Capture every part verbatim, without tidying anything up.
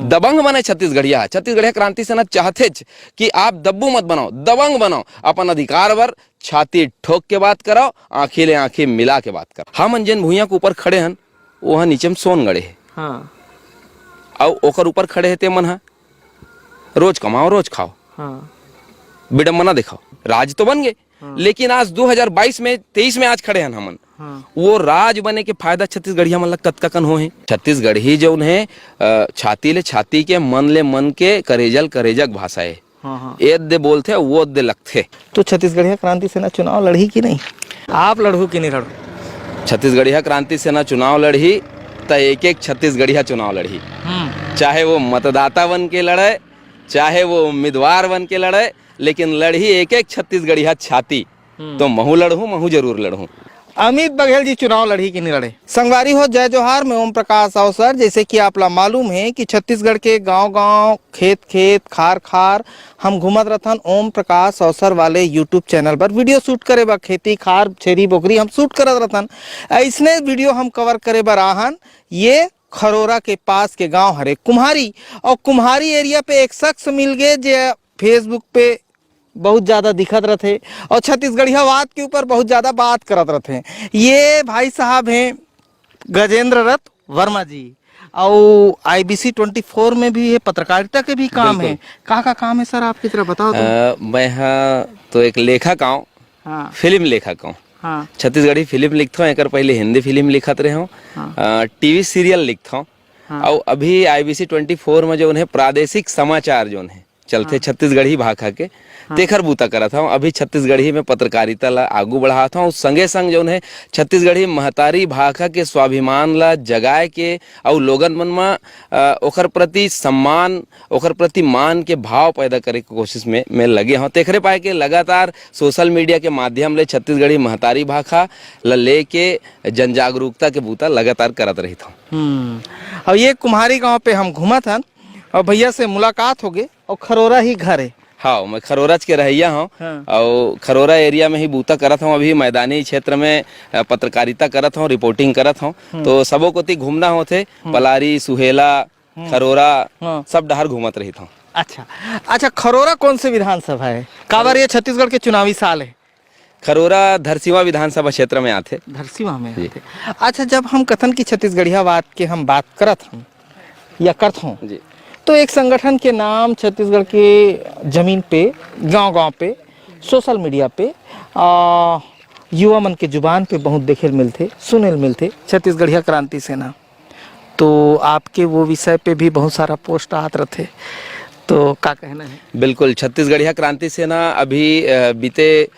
दबंग बने छत्तीसगढ़िया। छत्तीसगढ़िया क्रांति सेना चाहथेच कि आप दब्बू मत बनाओ, दबंग बनाओ, अपन अधिकार बर छाती ठोक के बात कराओ, आंखी ले आंखी मिला के बात कराओ। हमन जेन भुइयां के ऊपर खड़े हन, वो ह नीचे में सोन गड़े हे। हाँ। अउ ओकर ऊपर खड़े हे ते मन ह, रोज कमाओ, रोज खाओ। हाँ। विडम्बना दिखाओ। राज तो बन गए, हाँ। लेकिन आज दो हज़ार बाईस में, तेईस में आज खड़े हन हमन। हाँ। वो राज बने के फायदा छत्तीसगढ़िया मन ला कतका कन हो हे? छत्तीसगढ़ी जौन हे, अ, छाती ले छाती के, मन ले मन के, करेजल करेजक भाषा हे। हाँ, हाँ। एद दे बोलथे, वो दे लगथे। तो छत्तीसगढ़िया क्रांति सेना चुनाव लड़ही कि नहीं? आप लड़हू कि नहीं लड़हू? छत्तीसगढ़िया क्रांति सेना चुनाव लड़ही, त एक एक छत्तीसगढ़िया चुनाव लड़ही। हम्म। चाहे वो मतदाता बन के लड़े, चाहे वो उम्मीदवार बन के लड़े, लेकिन लड़ही एक एक छत्तीसगढ़िया छाती। हम्म। तो महू लड़हूं, महू जरूर लड़हूं। अमित बघेल जी चुनाव लड़ही कि नहीं लड़े? संगवारी हो, जय जोहार, मैं ओम प्रकाश अवसर। जैसे कि आप ला मालूम है कि छत्तीसगढ़ के गांव-गांव, खेत-खेत, खार-खार हम घूमत रथन ओम प्रकाश अवसर वाले YouTube चैनल पर वीडियो शूट करे बर। खेती, खार, छेरी, बोकरी हम शूट करत रथन। ऐसने वीडियो हम कवर करे बर आहन। ये खरोरा के पास के गांव हरे कुम्हारी, और कुम्हारी एरिया पे एक शख्स मिल गए जे Facebook पे बहुत ज्यादा दिखत रथे और छत्तीसगढ़ियावाद के ऊपर बहुत ज्यादा बात करत रथे। ये भाई साहब हैं गजेंद्र रथ वर्मा जी, और IBC ट्वेंटी फोर में भी ये पत्रकारिता के भी काम है। बिल्कुल। का का काम है सर आपकी तरफ बताओ तो? अ, मैं हा तो एक लेखक हूँ, हाँ। फिल्म लेखक हूँ। हाँ। छत्तीसगढ़ी फिल्म लिखता हूँ, एक पहले हिंदी फिल्म लिखत रहे हूँ, हाँ। टीवी सीरियल लिखता हूँ, हाँ। और अभी IBC ट्वेंटी फोर में जो उन्हें प्रादेशिक समाचार जो उन्हें चलथे हाँ। छत्तीसगढ़ी भाखा के, हाँ। तेखर बूता करत हौं। अभी छत्तीसगढ़ी में पत्रकारिता ला आगू बढ़ात हौं। संगे संग जौन है छत्तीसगढ़ी महतारी भाखा के स्वाभिमान ला जगाए के अउ लोगन मन म, अ, ओकर प्रति सम्मान, ओकर प्रति मान के भाव पैदा करे के कोशिश में, में लगे हौं। तेखरे पाए के लगातार सोशल मीडिया के माध्यम ले छत्तीसगढ़ी महतारी भाखा ला लेके जन जागरूकता के बूता लगातार करत रहित हौं। हम्म। और ये कुम्हारी गांव पे हम घूमत हन और भैया से मुलाकात हो गए। और खरोरा ही घर है। हाँ, मैं खरोराच के रहइया हूँ। हाँ। और खरोरा एरिया में ही बूता करत हूँ, अभी मैदानी क्षेत्र में, अ, पत्रकारिता करत हूँ, रिपोर्टिंग करत हूँ। हम्म। तो सबो कोती घूमना होथे, हम्म। पलारी, सुहेला, हम्म। खरोरा, हाँ। सब डहर घूमत रहित हूँ। अच्छा, अच्छा, खरोरा कौन से विधानसभा है? काबर ये छत्तीसगढ़ के चुनावी साल है? खरोरा धरसीवा विधानसभा क्षेत्र में आथे। धरसीवा में जी। आथे। अच्छा, जब हम कथन की छत्तीसगढ़ियावाद के हम बात करत हन या करत हूँ, जी। तो एक संगठन के नाम छत्तीसगढ़ के जमीन पे, गांव-गांव पे, सोशल मीडिया पे, आ, युवा मन के जुबान पे बहुत देखे ल मिलथे, सुने ल मिलथे, छत्तीसगढ़िया क्रांति सेना। तो आपके वो विषय पे भी बहुत सारा पोस्ट आत रथे, तो का कहना है? बिल्कुल, छत्तीसगढ़िया क्रांति सेना अभी, अ, बीते, अ,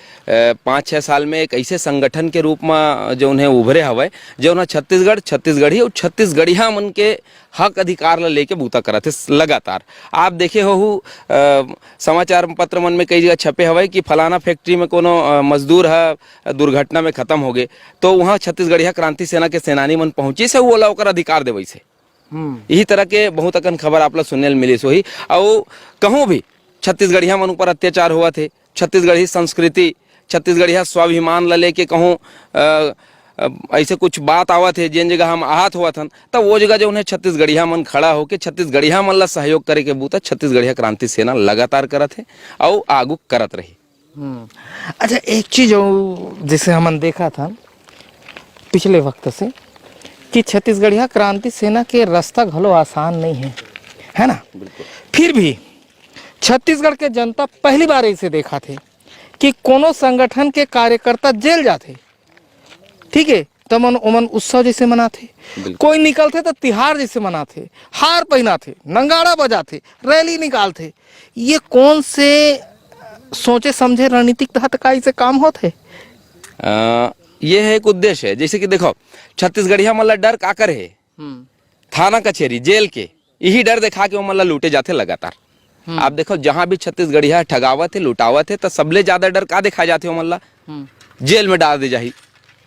पाँच छः साल में एक ऐसे संगठन के रूप में जो उन्हें उभरे हवय, जो उन्हें छत्तीसगढ़, छत्तीसगढ़ी और छत्तीसगढ़िया मन के हक अधिकार ला लेके बूता करत हे लगातार। आप देखे होहू, अ, समाचार पत्र मन में कई जगह छपे हवय कि फलाना फैक्ट्री में कोनो, अ, मजदूर ह दुर्घटना में खत्म हो गए, तो वहाँ छत्तीसगढ़िया क्रांति सेना के सेनानी मन पहुंचिस हे, ओला ओकर अधिकार देवइस हे। हम्म। यही तरह के बहुत अकन खबर आप ला सुनने ल मिलिस होही। अउ कहूँ भी छत्तीसगढ़िया मन ऊपर अत्याचार होवत हे, छत्तीसगढ़ी संस्कृति, छत्तीसगढ़िया स्वाभिमान ला लेके कहूँ, अ, अ, ऐसे कुछ बात आवत हे, जेन जगह हम आहत होवत हन, तब वो जगह जो उन्हें छत्तीसगढ़िया मन खड़ा होके छत्तीसगढ़िया मन ला सहयोग करे के बूता छत्तीसगढ़िया क्रांति सेना लगातार करत हे अउ आगू करत रही। हम्म। अच्छा, एक चीज अउ जैसे हमन देखत हन पिछले वक्त से कि छत्तीसगढ़िया क्रांति सेना के रास्ता घलो आसान नहीं है, है ना? बिल्कुल। फिर भी छत्तीसगढ़ के जनता पहली बार ऐसे देखत हे कि कोनो संगठन के कार्यकर्ता जेल जाथे, ठीक है, त मन, ओमन उत्सव जैसे मनाथे। बिल्कुल। कोई निकलथे त तिहार जैसे मनाथे, हार पहिनाथे, नंगाड़ा बजाथे, रैली निकालथे। ये कौन से सोचे समझे रणनीतिक तहत का इसे काम होत है? अ, ये है एक उद्देश्य है। जैसे कि देखो, छत्तीसगढ़िया मन ला डर काकर है? हम्म। थाना कचेरी, जेल के, यही डर दिखा के ओमन ला लूटे जाथे लगातार। हम्म। आप देखो, जहां भी छत्तीसगढ़िया ठगावत हे, लुटावत हे, त सबले ज्यादा डर का दिखाए जाथे ओमन ला? हम्म। जेल में डाल दे जाही,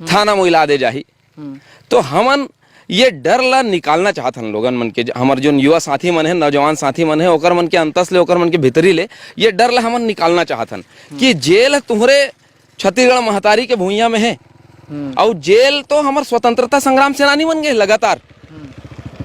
हम्म। थाना मोइला दे जाही। हम्म। तो हमन ये डर ला निकालना चाहत हन लोगन मन के, हमर जोन युवा साथी मन हे, नौजवान साथी मन हे, ओकर मन के अंतस ले, ओकर मन के भीतरी ले ये डर ला हमन निकालना चाहत हन हम्म। कि जेल तुहरे छत्तीसगढ़ महतारी के भुइयां में हे। हम्म। अउ जेल तो हमर स्वतंत्रता संग्राम सेनानी मन गए लगातार। हम्म।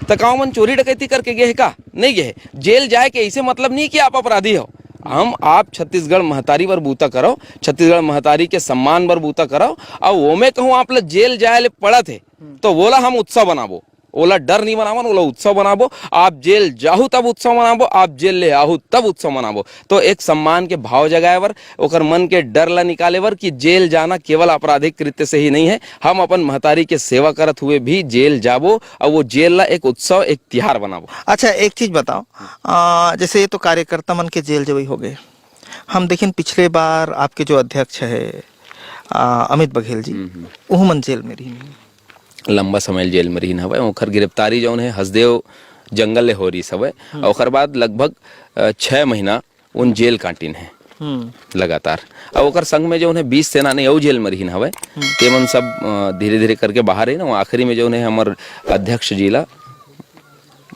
त का ओमन चोरी डकैती करके गे हे का? नहीं गे हे। जेल जाए के ऐसे मतलब नहीं कि आप अपराधी हो। हम आप छत्तीसगढ़ महतारी बर बूता करो, छत्तीसगढ़ महतारी के सम्मान बर बूता करो, अउ ओमे कहूँ आप ला जेल जाए ले पड़त हे, तो वोला हम उत्सव बनाबो। ओला डर नहीं बनावन, ओला उत्सव बनाबो। आप जेल जाहू तब उत्सव मनाबो, आप जेल ले आहू तब उत्सव मनाबो। तो एक सम्मान के भाव जगाए बर, ओकर मन के डर ला निकाले बर कि जेल जाना केवल आपराधिक कृत्य से ही नहीं है। हम अपन महतारी के सेवा करत हुए भी जेल जाबो, अउ वो जेल ला एक उत्सव, एक तिहार बनाबो। अच्छा, एक चीज बताओ, आ, जैसे ये तो कार्यकर्ता मन के जेल जवई हो गए, हम देखेन पिछले बार आपके जो अध्यक्ष है, आ, अमित बघेल जी, हम्म, हम्म। उहू मन जेल में रहिन। लंबा समय जेल में रहिन हवय। ओखर गिरफ्तारी जौन है हसदेव जंगल ले हो रहिस हवय। हम्म। अउ ओखर बाद लगभग, अ, छह महीना उन जेल काटिन है हम्म। लगातार। अउ ओकर संग में जौन है बीस सेनानी अउ जेल में रहिन हवय। हम्म। ते मन सब, अ, धीरे-धीरे करके बाहर हे ना, आखिरी में जौन है हमर अध्यक्ष जी ला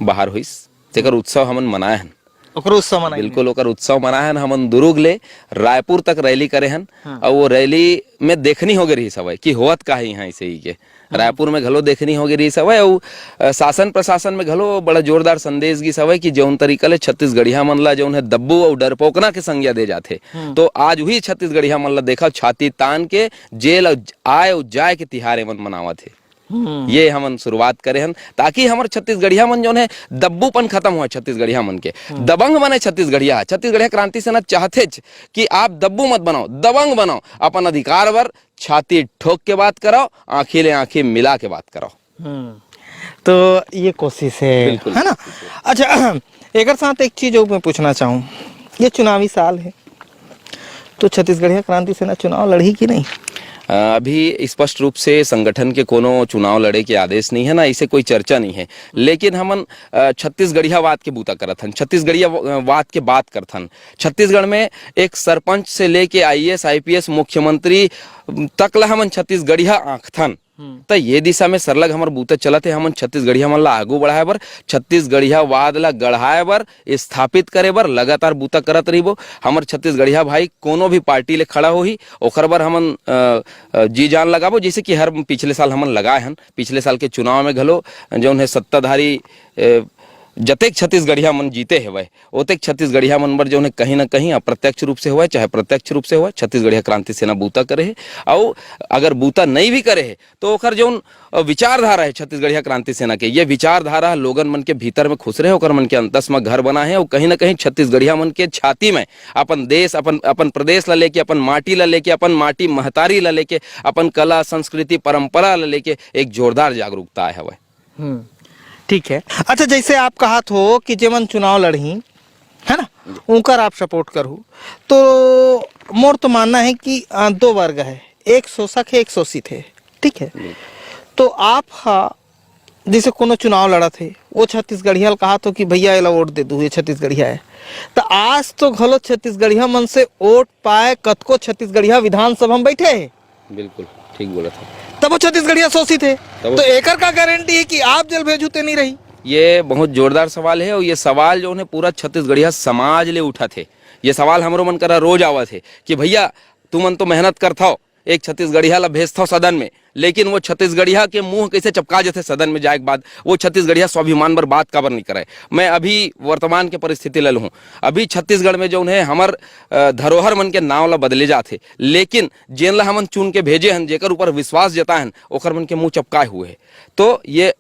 बाहर होइस, तेकर उत्सव हमन मनाए हन। ओकर उत्सव मनाए बिल्कुल, हन। ओकर उत्सव मनाए हन। हमन दुरुग ले रायपुर तक रैली करे हन। हाँ। अउ वो रैली में देखनी हो गे रहिस हवय कि होवत का हे इहाँ, ऐसे ही के। हम्म। रायपुर में घलो देखनी हो गे रहिस हवय। अउ, अ, शासन प्रशासन में घलो बड़ा जोरदार संदेश गिस हवय कि जौन तरीका ले छत्तीसगढ़िया मन ला जौन है दब्बू अउ डरपोकना के संज्ञा दे जाथे, हम्म। तो आज उही छत्तीसगढ़िया मन ला देखा, छाती तान के जेल अउ आए अउ जाए के तिहार एमन मनावत हे। हम्म। ये हमन शुरुआत करे हन, ताकि हमर छत्तीसगढ़िया मन जौन है, दब्बूपन खत्म होय छत्तीसगढ़िया मन के। हम्म। दबंग बने छत्तीसगढ़िया। छत्तीसगढ़िया क्रांति सेना चाहथेच कि आप दब्बू मत बनाओ, दबंग बनाओ, अपन अधिकार बर छाती ठोक के बात कराओ, आँखी ले आँखी मिला के बात कराओ। हम्म। तो ये कोशिश है, बिल्कुल। है ना? अच्छा, एकर साथ एक चीज और मैं पूछना चाहूँ, ये चुनावी साल है, तो छत्तीसगढ़िया क्रांति सेना चुनाव लड़ही कि नहीं? अ, अभी स्पष्ट रूप से संगठन के कोनो चुनाव लड़े के आदेश नहीं है, ना इसे कोई चर्चा नहीं है, लेकिन हमन, अ, छत्तीसगढ़ियावाद के बूता करत हन, छत्तीसगढ़ियावाद के बात करत हन। छत्तीसगढ़ में एक सरपंच से लेके आईएएस, आईपीएस, मुख्यमंत्री तक ला हमन छत्तीसगढ़िया आंकथन। हम्म। त ये दिशा में सरलग हमर बूता चलत हे। हमन छत्तीसगढ़िया मन ला आगू बढ़ाए बर, छत्तीसगढ़ियावाद ला गढ़ाए बर, स्थापित करे बर लगातार बूता करत रहिबो। हमर छत्तीसगढ़िया भाई कोनो भी पार्टी ले खड़ा होही, ओकर बर हमन, अ, अ, जी जान लगाबो, जैसे कि हर पिछले साल हमन लगाए हन। पिछले साल के चुनाव में घलो जौन है सत्ताधारी, अ, जतेक छत्तीसगढ़िया मन जीते हेवय, ओतेक छत्तीसगढ़िया मन बर जौन है कहीं ना कहीं अप्रत्यक्ष रूप से होवय चाहे प्रत्यक्ष रूप से होवय, छत्तीसगढ़िया क्रांति सेना बूता करे हे। अउ अगर बूता नहीं भी करे हे, तो ओकर जौन, अ, विचारधारा है छत्तीसगढ़िया क्रांति सेना के, ये विचारधारा लोगन मन के भीतर में खुसरे हे, ओकर मन के अंतस में घर बनाए हे, अउ कहीं ना कहीं छत्तीसगढ़िया मन के छाती में अपन देश, अपन, अपन प्रदेश ला लेके, अपन माटी ला लेके, अपन माटी महतारी ला लेके, अपन कला, संस्कृति, परंपरा ला लेके एक जोरदार जागरूकता आए हवय। हम्म, ठीक है। अच्छा, जैसे आप कहत हो कि जेमन चुनाव लड़ही, है ना, उनकर आप सपोर्ट करहू, तो मोर तो मानना है कि, अ, दो वर्ग है, एक शोषक है, एक शोषित है, ठीक है। तो आप हा, जैसे कोनो चुनाव लड़त हे, वो छत्तीसगढ़िया ल कहत हो कि भैया एला वोट दे दू, ये छत्तीसगढ़िया है, तो आज तो घलो छत्तीसगढ़िया मन से वोट पाए कतको छत्तीसगढ़िया विधानसभा में बैठे हे। बिल्कुल, ठीक बोलत हे। तब वो छत्तीसगढ़िया शोषित हे। तब वो तो एकर का गारंटी है कि आप जेल भेजू ते नहीं रही? ये बहुत जोरदार सवाल है, और ये सवाल जो है पूरा छत्तीसगढ़िया समाज ले उठत हे। ये सवाल हमरो मन करा रोज आवत हे कि भैया, तुमन तो मेहनत करथव, एक छत्तीसगढ़िया ला भेजथव सदन में, लेकिन वो छत्तीसगढ़िया के मुंह कैसे चपका जथे सदन में जाए के बाद, वो छत्तीसगढ़िया स्वाभिमान बर बात काबर नहीं करे। मैं अभी वर्तमान के परिस्थिति ले लूँ, अभी छत्तीसगढ़ में जौन है हमर, अ, धरोहर मन के नाव ला बदले जाथे, लेकिन जेन ला हमन चुन के भेजे हन, जेकर ऊपर विश्वास जताए हन, ओकर मन के मुंह चपकाए हुए है। तो ये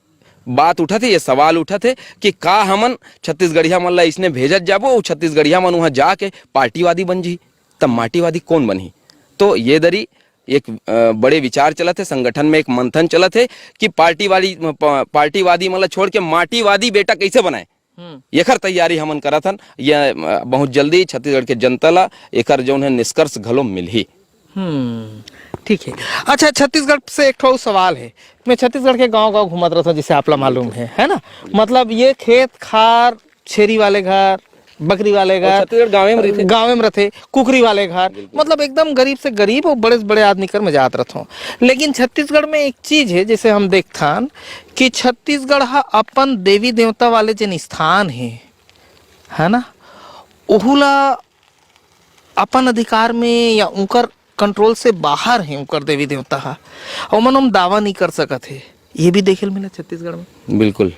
बात उठत हे, ये सवाल उठत हे कि का हमन छत्तीसगढ़िया मन ला इसने भेजत जाबो, अउ छत्तीसगढ़िया मन वहाँ जाके पार्टीवादी बन जी, तब माटीवादी कौन बनही? तो ये दरी एक, अ, बड़े विचार चलत हे, संगठन में एक मंथन चलत हे कि पार्टीवादी, प-, पार्टीवादी मन ला छोड़ के माटीवादी बेटा कैसे बनाए, हम्म। एखर तैयारी हमन करत हन। ये, अ, बहुत जल्दी छत्तीसगढ़ के जनता ला एकर जौन है निष्कर्ष घलो मिलही। हम्म, ठीक है। अच्छा, छत्तीसगढ़ से एक ठो अउ सवाल है। मैं छत्तीसगढ़ के गांव-गांव घूमत रहता हूँ, जैसे आप ला मालूम है, है ना? मतलब ये खेत खार, छेरी वाले घर, बकरी वाले और घर, छत्तीसगढ़ गाँवे में रहिथे। गाँवे में रहिथे, कुकरी वाले घर, बिल्कुल। मतलब एकदम गरीब से गरीब और बड़े से बड़े आदमी कर में जात रहता हूँ। लेकिन छत्तीसगढ़ में एक चीज है, जैसे हम देखथन कि छत्तीसगढ़ हा अपन देवी देवता वाले जेन स्थान है, है ना, ओहू ला अपन अधिकार में या उनकर कंट्रोल से बाहर हे उनकर देवी देवता हा, ओमन ओम दावा नहीं कर सकत हे। ये भी देखे ल मिला छत्तीसगढ़ में। बिल्कुल।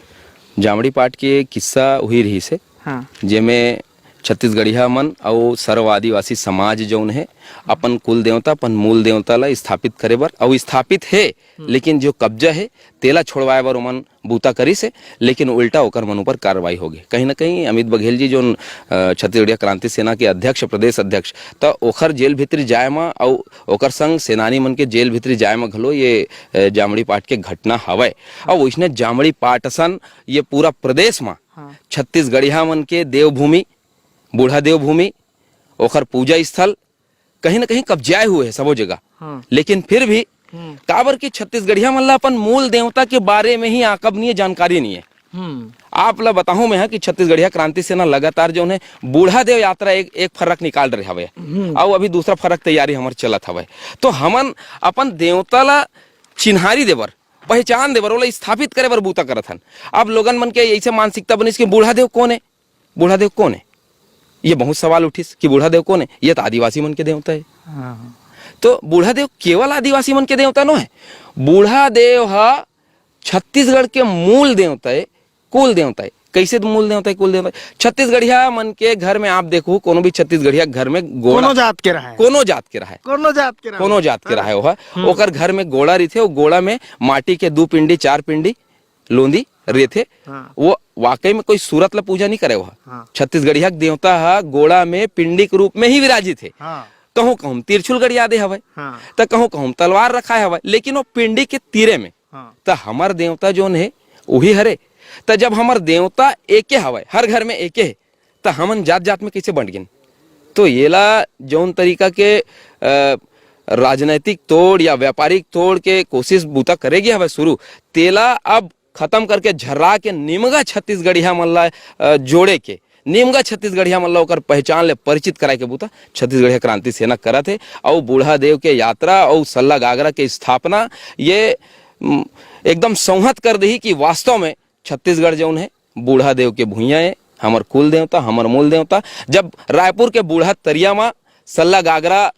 जामड़ी पाट के किस्सा उही रहिस हे, हाँ। जेमे छत्तीसगढ़िया मन अउ सर्व आदिवासी समाज जौन हे, अपन कुल देवता, अपन मूल देवता ला स्थापित करे बर, अउ स्थापित हे, हम्म। लेकिन जो कब्जा हे, तेला छोड़वाए बर ओमन बूता करिस हे, लेकिन उल्टा ओकर मन ऊपर कार्रवाई होगे। कहीं ना कहीं अमित बघेल जी, जोन, अ, छत्तीसगढ़िया क्रांति सेना के अध्यक्ष, प्रदेश अध्यक्ष, त ओखर जेल भीतरी जाए म अउ ओकर संग सेनानी मन के जेल भीतरी जाए म घलो ये, अ, जामड़ी पाट के घटना हवय। अउ ओइसने जामड़ी पाट असन ये पूरा प्रदेश म हाँ। छत्तीसगढ़िया मन के देवभूमि, बूढ़ा देवभूमि, ओखर पूजा स्थल, कहीं ना कहीं कब्जाए हुए हे सबो जगह। हाँ। लेकिन फिर भी हम्म। काबर कि छत्तीसगढ़िया मन ला अपन मूल देवता के बारे में ही आकब नहीं हे, जानकारी नहीं हे। हम्म। आप ला बताहूं मैं हा कि छत्तीसगढ़िया क्रांति सेना लगातार जौन हे बूढ़ा देव यात्रा एक, एक फरक निकाल रहे हवे। हम्म। अउ अभी दूसरा फरक तैयारी हमर चलत हवे। तो हमन अपन देवता ला चिन्हारी देबर, पहचान देबर, ओला स्थापित करे बर बूता करत हन। अब लोगन मन के ऐसे मानसिकता बनिस कि बूढ़ा देव कौन हे? बूढ़ा देव कौन हे? ये बहुत सवाल उठिस कि बूढ़ा देव कौन हे? ये तो आदिवासी मन के देवता हे। हाँ। तो बूढ़ा देव केवल आदिवासी मन के देवता नो हे। बूढ़ा देव ह छत्तीसगढ़ के मूल देवता हे, कुल देवता हे। कैसे मूल देवता हे, कुल देवता हे? छत्तीसगढ़िया मन के घर में आप देखो, कोनो भी छत्तीसगढ़िया घर में गोड़ा, कोनो जात के रहा हे। कोनो जात के रहा हे। कोनो जात के रहा हे। कोनो जात के हाँ। रहा हे ओहा। हम्म। ओकर घर में गोड़ा रहिथे, वो गोड़ा में माटी के दू पिंडी, चार पिंडी लोंदी रहिथे। हाँ। वो वाकई में कोई सूरत ला पूजा नहीं करे ओहा। हाँ। छत्तीसगढ़िया के देवता ह गोड़ा में पिंडी के रूप में ही विराजित हे। हाँ। कहूँ कहूँ तिरछुल गड़िया दे हवय, हाँ। त कहूँ कहूँ तलवार रखाए हवय, लेकिन वो पिंडी के तीरे में। हाँ। त हमर देवता जोन हे, उही हरे। त जब हमर देवता एके हवय, हर घर में एके हे, त हमन जात-जात में कइसे बंट गेन? तो येला जौन तरीका के, अ, राजनैतिक तोड़ या व्यापारिक तोड़ के कोशिश बूता करे गे हवय शुरू, तेला अब खतम करके झर्रा के निमगा छत्तीसगढ़िया मन ला, अ, जोड़े के, निमगा छत्तीसगढ़िया मन ला ओकर पहचान ले परिचित कराए के बूता छत्तीसगढ़िया क्रांति सेना करत हे। अउ बूढ़ा देव के यात्रा अउ सल्ला गागरा के स्थापना ये, उम, एकदम संहत कर दही कि वास्तव में छत्तीसगढ़ जौन हे, बूढ़ा देव के भुइयां हे, हमर कुल देवता, हमर मूल देवता। जब रायपुर के बूढ़ा तरिया म सल्ला गागरा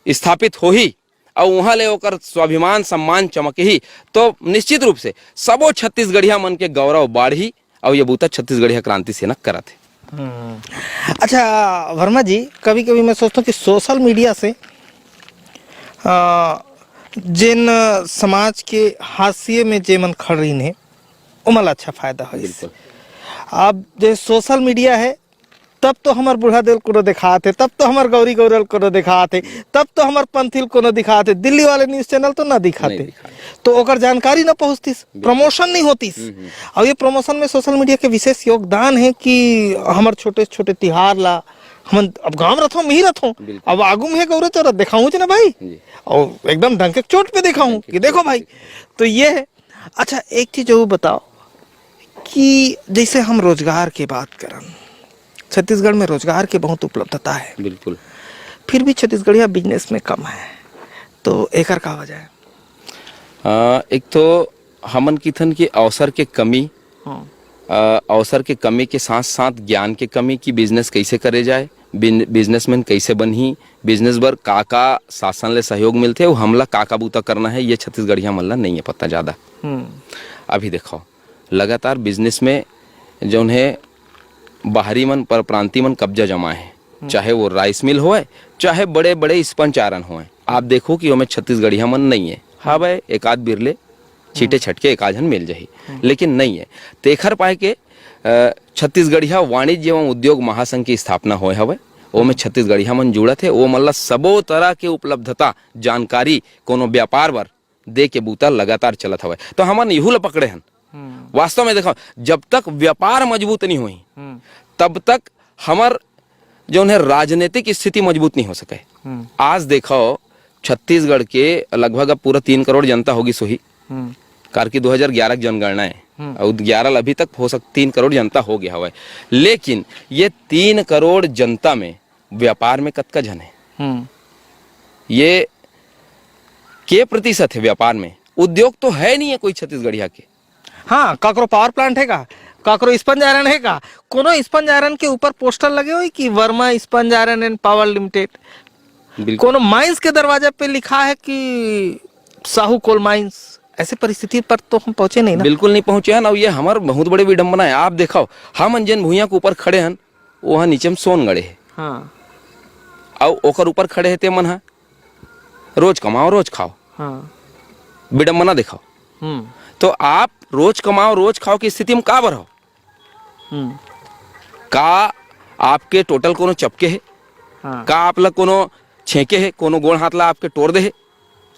स्थापित होही अउ उहां ले ओकर स्वाभिमान सम्मान चमकही, तो निश्चित रूप से सबो छत्तीसगढ़िया मन के गौरव बाढ़ही। अउ ये बूता छत्तीसगढ़िया क्रांति सेना करत हे। हम्म। अच्छा वर्मा जी, कभी-कभी मैं सोचता हूँ कि सोशल मीडिया से, अ, जेन समाज के हाशिए में जेमन खड़ रहिन हे, ओमन ला अच्छा फायदा होइस। बिल्कुल। अब जे सोशल मीडिया हे, तब तो हमर बूढ़ा देव ल कोनो देखात हे, तब तो हमर गौरी गौरा ल कोनो देखात हे, तब तो हमर पंथी ल कोनो दिखात हे, दिल्ली वाले न्यूज़ चैनल तो ना दिखाते। नहीं दिखाते। तो ओकर जानकारी ना पहुँचतिस, बिल्कुल। प्रमोशन नहीं होतिस। हम्म, हम्म। अब ये प्रमोशन में सोशल मीडिया के विशेष योगदान हे कि हमर छोटे-छोटे तिहार ला, हमन अब गाँव रथों, मिही रथों, बिल्कुल। अब आगू में हे गौरा चौरा, देखाहूँच ना भाई। जी। अउ एकदम डंक के चोट पे देखाहूँ डंक के कि देखो चोट भाई। पे। तो ये हे। अच्छा, एक चीज अउ बताओ कि जैसे हम रोजगार के बात करन, छत्तीसगढ़ में रोजगार के बहुत उपलब्धता हे। बिल्कुल। फिर भी छत्तीसगढ़िया बिजनेस में कम हे, तो एकर का वजह हे? अ, एक तो हमन किथन कि अवसर के कमी, हाँ। अ, अवसर के कमी के साथ-साथ ज्ञान के कमी कि बिजनेस कइसे करे जाए, बिन-, बिजनेसमैन कइसे बनही, बिजनेस बर का-का शासन ले सहयोग मिलथे अउ हमला का-का बूता करना हे, ये छत्तीसगढ़िया मन ला नइ हे पता जादा। हम्म। अभी देखो, लगातार बिजनेस में जौन हे बाहरी मन, परप्रांति मन कब्जा जमाए हे, हम्म। चाहे वो राइस मिल होय, चाहे बड़े-बड़े स्पंज आयरन होय, आप देखो कि ओमे छत्तीसगढ़िया मन नइ हे। हवय एक आध बिरले, छीटे हम्म। छटके एक आध झन मिल जाही, हम्म। लेकिन नइ हे। तेखर पाए के, अ, छत्तीसगढ़िया वाणिज्य एवं उद्योग महासंघ की स्थापना होय हवय, ओमे हम्म। छत्तीसगढ़िया मन जुड़त हे, ओमन ला सबो तरह के उपलब्धता, जानकारी, कोनो व्यापार बर दे के बूता लगातार चलत हवय। तो हमन इहू ला पकड़े हन। हम्म। वास्तव में देखो, जब तक व्यापार मजबूत नहीं होही, हम्म। तब तक हमर जौन हे राजनीतिक स्थिति मजबूत नहीं हो सके। हम्म। आज देखो, छत्तीसगढ़ के लगभग अब पूरा तीन करोड़ जनता होगिस होही। हम्म। कार की दो हज़ार ग्यारह के जनगणना हे, हम्म। अउ ग्यारह ला अभी तक हो सक-, तीन करोड़ जनता हो गया हवय। लेकिन ये तीन करोड़ जनता में व्यापार में कतका झन हे? हम्म। ये के प्रतिशत हे व्यापार में? उद्योग तो हे नहीं हे कोई छत्तीसगढ़िया के। हाँ, काकरो पावर प्लांट हे का? काकरो स्पंज आयरन हे का? कोनो स्पंज आयरन के ऊपर पोस्टर लगे होही कि Verma sponge iron and power limited? बिल्कुल। कोनो माइंस के दरवाजा पे लिखा हे कि साहू कोल माइंस? ऐसे परिस्थिति पर तो हम पहुंचे नहीं ना। बिल्कुल नहीं पहुंचे हन, अउ ये हमर बहुत बड़े विडंबना है। आप देखो, हमन जेन भुइयां के ऊपर खड़े हन, वो ह नीचे में सोन गड़े हे। हाँ। अउ ओकर ऊपर खड़े हे ते मन ह, रोज कमाओ, रोज खाओ। हाँ। विडंबना दिखाओ। हम्म। तो आप रोज कमाओ, रोज खाओ की स्थिति में काबर हो? हम्म। का आपके टोटल कोनो चपके हे? हाँ। का आप ला कोनो छेंके हे, कोनो गोड़ हाथ ला आपके टोर दे हे?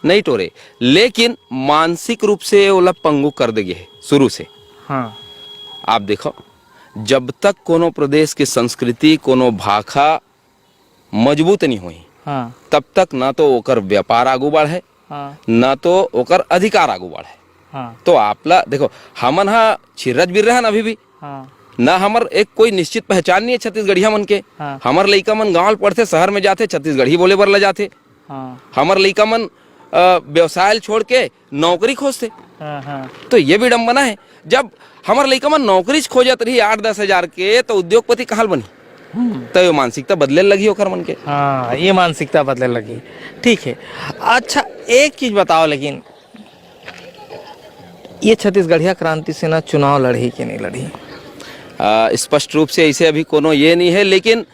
नहीं टोरे, लेकिन मानसिक रूप से ओला पंगु कर दे गे हे शुरू से। हाँ। आप देखो, जब तक कोनो प्रदेश के संस्कृति, कोनो भाखा मजबूत नहीं होही, हाँ। तब तक ना तो ओकर व्यापार आगू बढ़े, हाँ। ना तो ओकर अधिकार आगू बढ़े। हाँ। तो आपला देखो, हमन हा छिर्रज बिर्रा हन अभी भी। हाँ। ना हमर एक कोई निश्चित पहचान नहीं है छत्तीसगढ़िया मन के। हाँ। हमर लइका मन गांव ल पढ़थे, शहर में जाथे, छत्तीसगढ़ी बोले बर ल जाथे। हाँ। हमर लइका मन, अ, व्यवसाय ल छोड़ के नौकरी खोजथे। हाँ, हाँ। तो ये विडंबना है, जब हमर लइका मन नौकरी च खोजत रही आठ दस हजार के, तो उद्योगपति कहाँ ल बनही? हम्म। तो ये मानसिकता बदले लगही ओकर मन के। हाँ, ये मानसिकता बदले लगही। ठीक है, अच्छा, एक चीज बताओ, लेकिन ये छत्तीसगढ़िया क्रांति सेना चुनाव लड़ही कि नहीं लड़ही? आ, स्पष्ट रूप से ऐसे अभी कोनो ये नहीं है, लेकिन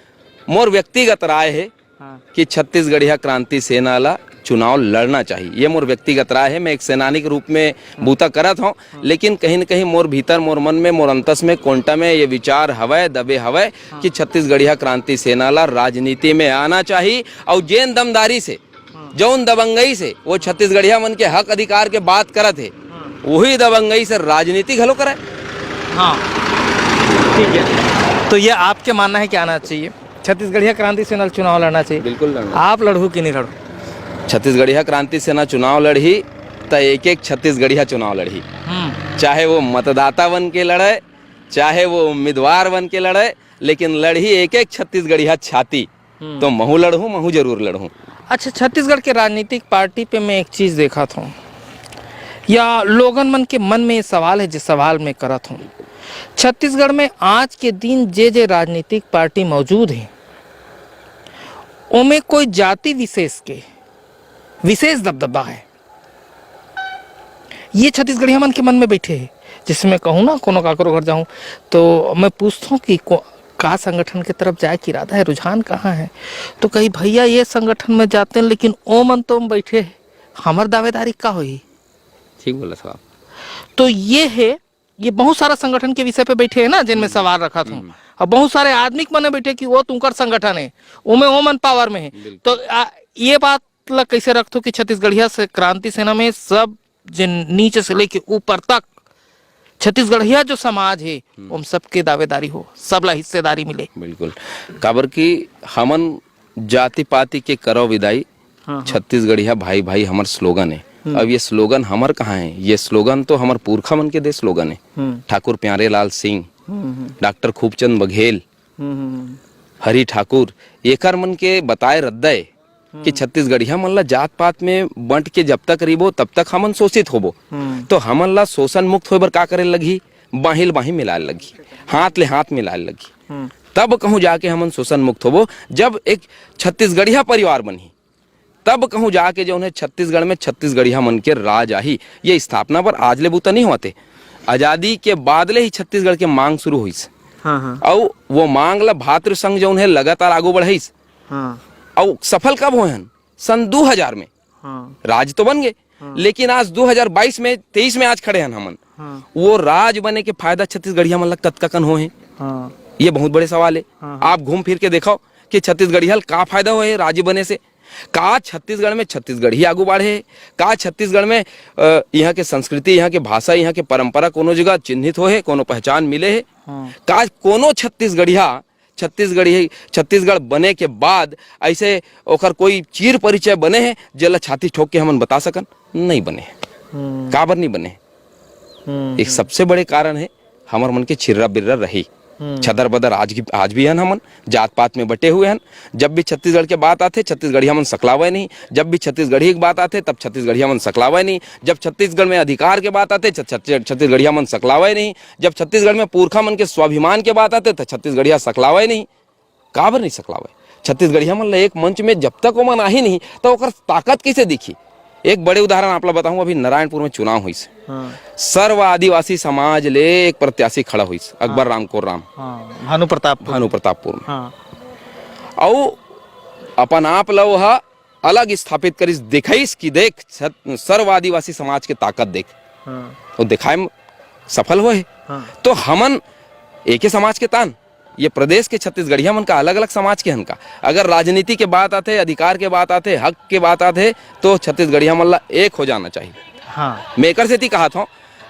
मोर व्यक्तिगत राय है हाँ। कि छत्तीसगढ़िया क्रांति सेना ला चुनाव लड़ना चाहिए। ये मोर व्यक्तिगत राय है, मैं एक सेनानी के रूप में हाँ। बूता करत हूँ, हाँ। लेकिन कहीं न कहीं मोर भीतर, मोर मन में, मोर अंतस में, कोंटा में ये विचार हवय, दबे हवय हाँ। कि छत्तीसगढ़िया क्रांति सेना ला राजनीति में आना चाहिए। और जेन दमदारी से, हाँ। जौन दबंगई से वो छत्तीसगढ़िया मन के हक अधिकार के बात करत हे, हाँ। वही दबंगई से राजनीति घलो करे। हाँ, ठीक है। तो ये आपके मानना है कि आना चाहिए, छत्तीसगढ़िया क्रांति सेना चुनाव लड़ना चाहिए? बिल्कुल लड़ना। आप लड़हू कि नहीं लड़हू? छत्तीसगढ़िया क्रांति सेना चुनाव लड़ही, त एक एक छत्तीसगढ़िया चुनाव लड़ही। हम्म। चाहे वो मतदाता बन के लड़े, चाहे वो उम्मीदवार बन के लड़े, लेकिन लड़ही एक एक छत्तीसगढ़िया छाती। हम्म। तो महू लड़हूं, महू जरूर लड़हूं। अच्छा, छत्तीसगढ़ के राजनीतिक पार्टी पे मैं एक चीज देखत हूँ, या लोगन मन के मन में ये सवाल है, जिस सवाल मैं करत हूँ, छत्तीसगढ़ में आज के दिन जे जे राजनीतिक पार्टी मौजूद है, ओमे कोई जाति विशेष के विशेष दबदबा है। ये छत्तीसगढ़िया मन के मन में बैठे है। जैसे मैं कहूँ ना, कोनो काकरो घर जाऊँ, तो मैं पूछता हूँ कि को-, का संगठन के तरफ जाए के इरादा है, रुझान कहाँ है, तो कही, "भैया, ये संगठन में जाते हैं, लेकिन ओ मन तो बैठे है, हमर दावेदारी का होही?" ठीक बोला साहब। तो ये है, ये बहुत सारा संगठन के विषय पे बैठे है ना, जिनमें हम्म। सवाल रखत हूँ। हम्म। अब बहुत सारे आदमी के मन में बैठे कि वो तुंकर संगठन है, ओमे ओ मन पावर में है। बिल्कुल। तो आ, ये बात ला कैसे रखथो कि छत्तीसगढ़िया से क्रांति सेना में सब जिन नीचे से लेके ऊपर तक छत्तीसगढ़िया जो समाज है, हम्म। ओम सबके दावेदारी हो, सबला हिस्सेदारी मिले। बिल्कुल, काबर कि हमन जाति पाति के करव विदाई, हाँ, हाँ। छत्तीसगढ़िया भाई भाई हमर स्लोगन है। हम्म। अब ये स्लोगन हमर कहाँ है? ये स्लोगन तो हमर पुरखा मन के दे स्लोगन है। हम्म। ठाकुर प्यारे लाल सिंह, हम्म, हम्म। डॉक्टर खूबचंद बघेल, हम्म, हम्म, हम्म। हरि ठाकुर, एकर मन के बताए रद्दा ए कि हम्म। छत्तीसगढ़िया मन ला जात पात में बंट के जब तक रहिबो, तब तक हमन शोषित होबो। हम्म। तो हमन ला शोषण मुक्त होए बर का करे लगही? बाहीं ल बाहीं मिलाए लगही, हाथ ले हाथ मिलाए लगही। हम्म। तब कहूँ जाके हमन शोषण मुक्त होबो, जब एक छत्तीसगढ़िया परिवार बनही, तब कहूँ जाके जौन है छत्तीसगढ़ में छत्तीसगढ़िया मन के राज आही। ये स्थापना पर आज ले बूता नहीं होते, आजादी के बाद ले ही छत्तीसगढ़ के मांग शुरू होइस। हाँ, हाँ। अउ वो मांग ला भातृ संघ जौन है लगातार आगू बढ़ाइस। हाँ। अउ सफल कब होए हन? सन दू हजार में। हाँ। राज तो बन गए, हाँ। लेकिन आज दू हजार बाईस में, तेईस में आज खड़े हन हमन। हाँ। वो राज बने के फायदा छत्तीसगढ़िया मन ला कतका कन होए हे? हाँ। ये बहुत बड़े सवाल है। हाँ, हाँ। आप घूम फिर के देखो कि छत्तीसगढ़िया ल का फायदा होए हे राज बने से? का छत्तीसगढ़ में छत्तीसगढ़ी आगू बढ़े हे? का छत्तीसगढ़ में, अ, यहाँ के संस्कृति, यहाँ के भाषा, यहाँ के परंपरा कोनो जगह चिन्हित होए हे, कोनो पहचान मिले हे? हाँ। का कोनो छत्तीसगढ़िया, छत्तीसगढ़ी, छत्तीसगढ़ बने के बाद ऐसे ओकर कोई चीर परिचय बने हे, जेला छाती ठोक के हमन बता सकन? नहीं बने हे। हम्म। काबर नहीं बने हे? हम्म, एक हम्म। सबसे बड़े कारण है, हमर मन के छिर्रा बिर्रा रही। हम्म। छदर बदर आज की, आज भी हन हमन, जात पात में बटे हुए हन। जब भी छत्तीसगढ़ के बात आथे, छत्तीसगढ़िया मन सकलावे नहीं। जब भी छत्तीसगढ़ी की बात आथे, तब छत्तीसगढ़िया मन सकलावे नहीं। जब छत्तीसगढ़ में अधिकार के बात आथे, छ-, छ-, छत्तीसगढ़िया मन सकलावे नहीं। जब छत्तीसगढ़ में पुरखा मन के स्वाभिमान के बात आथे, त छत्तीसगढ़िया सकलावे नहीं। काबर नहीं सकलावे? छत्तीसगढ़िया मन ल एक मंच में जब तक ओमन आही नहीं, त ओकर ताकत कैसे दिखी? एक बड़े उदाहरण आप ला बताहूँ, अभी नारायणपुर में चुनाव होइस। हाँ। सर्व आदिवासी समाज ले एक प्रत्याशी खड़ा होइस, अकबर हाँ। रामकोर राम। हाँ, भानु प्रतापपुर। भानु प्रतापपुर में। हाँ। अउ अपन आप ला ओह अलग स्थापित करिस, दिखाइस कि देख, छत-, सर्व आदिवासी समाज के ताकत देख। हाँ। वो दिखाए म-, सफल होए। हाँ। तो हमन एके समाज के तान, ये प्रदेश के छत्तीसगढ़िया मन का, अलग-अलग समाज के हन का। अगर राजनीति के बात आथे, अधिकार के बात आथे, हक के बात आथे, तो छत्तीसगढ़िया मन ला एक हो जाना चाहिए। हाँ। मैं एकर सेती कहत हौं,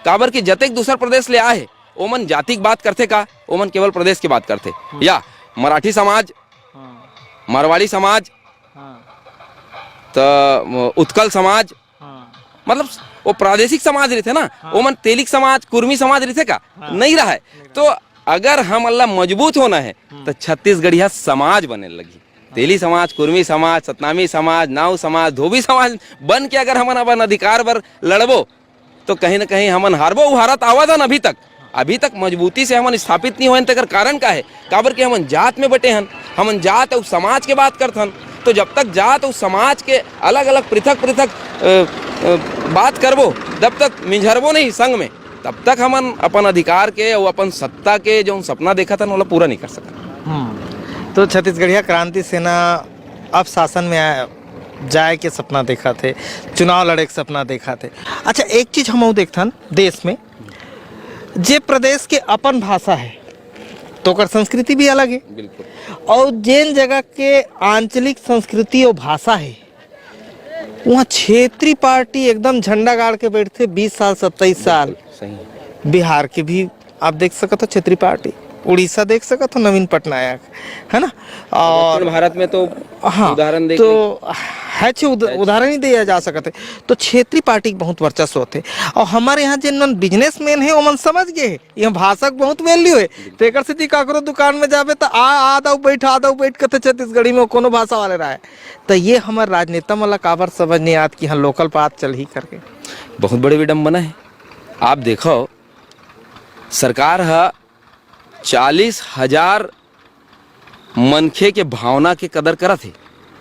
काबर कि जतेक दूसर प्रदेश ले आए हे, ओमन जाति के बात करथे का? ओमन केवल प्रदेश के बात करथे। हम्म। या मराठी समाज, हाँ। मारवाड़ी समाज, हाँ। त उत्कल समाज, हाँ। मतलब वो प्रादेशिक समाज रहिथे ना, हाँ। ओमन तेलिक समाज, कुर्मी समाज रहिथे का? हाँ। नहीं रहय। नहीं तो रहय। अगर हमन ला मजबूत होना हे, हम्म। त छत्तीसगढ़िया समाज बने लगही। हाँ। तेली समाज, कुर्मी समाज, सतनामी समाज, नाऊ समाज, धोबी समाज बन के अगर हमन अपन अधिकार बर लड़बो, तो कहीं ना कहीं हमन हारबो। वो हारत आवत हन अभी तक, अभी तक मजबूती से हमन स्थापित नहीं होएन। तेकर कारण का हे? काबर कि हमन जात में बटे हन, हमन जात अउ समाज के बात करथन। तो जब तक जात अउ समाज के अलग-अलग, पृथक-पृथक, अ, अ, बात करबो, जब तक मिंझरबो नहीं संग में, तब तक हमन अपन अधिकार के अउ अपन सत्ता के जौन सपना देखत हन, ओला पूरा नहीं कर सकत। हम्म। तो छत्तीसगढ़िया क्रांति सेना अब शासन में आए, जाए के सपना देखत हे, चुनाव लड़े के सपना देखत हे। अच्छा, एक चीज हम अउ देखथन, देश में जे प्रदेश के अपन भाषा हे, तो ओकर संस्कृति भी अलग हे। बिल्कुल। अउ जेन जगह के आंचलिक संस्कृति अउ भाषा हे, उहाँ क्षेत्रीय पार्टी एकदम झंडा गाड़ के बैठथे बीस साल, सत्ताईस साल। बिल्कुल, सही। बिहार के भी आप देख सकत हो क्षेत्रीय पार्टी, उड़ीसा देख सकत हो नवीन पटनायक, है ना? और दक्षिण भारत में तो हाँ, उदाहरण देख तो ले। है छे उद-, उदाहरण ही दिया जा सकत है। तो क्षेत्रीय पार्टी के बहुत वर्चस्व होथे। और हमारे यहाँ जिन मन बिजनेसमैन हे, ओमन समझ गए हे, ये भाषा के बहुत वैल्यू है। तो एकर सेती काकरो दुकान में जाबे तो आ, आ दाऊ बैठ, आ दाऊ बैठ कथे छत्तीसगढ़ी में, कोनो भाषा वाले रहे। तो ये हमर राजनेता मन ला काबर समझ नहीं आत कि हाँ, लोकल बात चलही करके। बहुत बड़े विडम्बना है। आप देखो, सरकार ह चालीस हजार मनखे के भावना के कदर करत हे,